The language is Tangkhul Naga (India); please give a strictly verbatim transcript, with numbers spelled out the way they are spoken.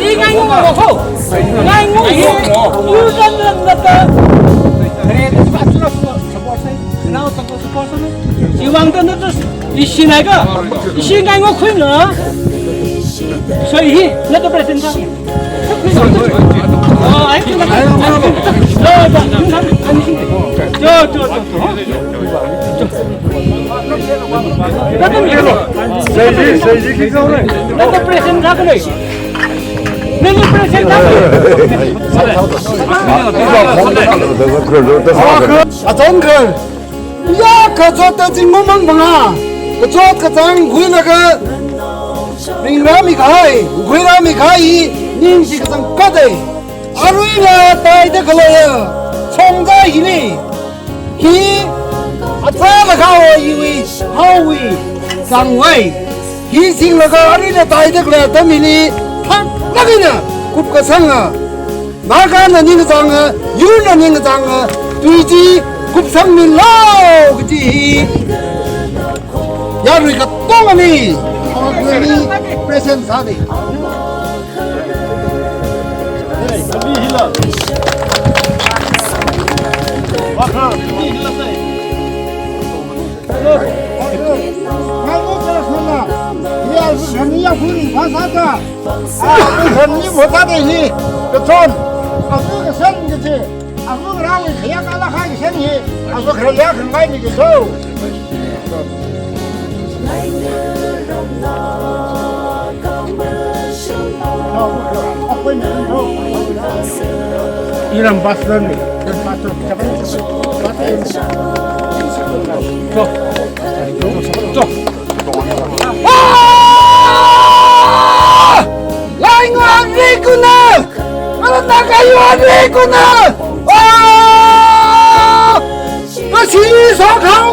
Hi ngaingo ko. Ngaingo hi. Uran ran nata. Chiwuivang ta nata ishi nai ka. Ishi ngaingo khuina. So hi nata president sa. Oh, ai, ai, ai. Jo, jo, jo, jo. Seiji, seiji, ki kau re. Nata president sa ka le. Nata president sa ka le. Achon kar. Ya kachot ta zingkum mang manga. Kachot kachāng khuilaga ringrāmi kahai, khuirāmi kahai, ning chi kachangkhat e. Aruila taida khalei shongza hili. Hi atsālaga awui, haowui, zangwui. Hi singlaga aruila taida khalei atam hili, thaklāk eina kupkasanga. Nagana ningkachānga, yurna ningkachānga, tui chi kupsangmilu kaji hi. Yarui katongana, ni present sāda. Iram pastor ni. Pastor. Pastor. Cho. Cho. Ah! Lainga rikuna! Nana kayu rikuna! Ah! Kasi so kau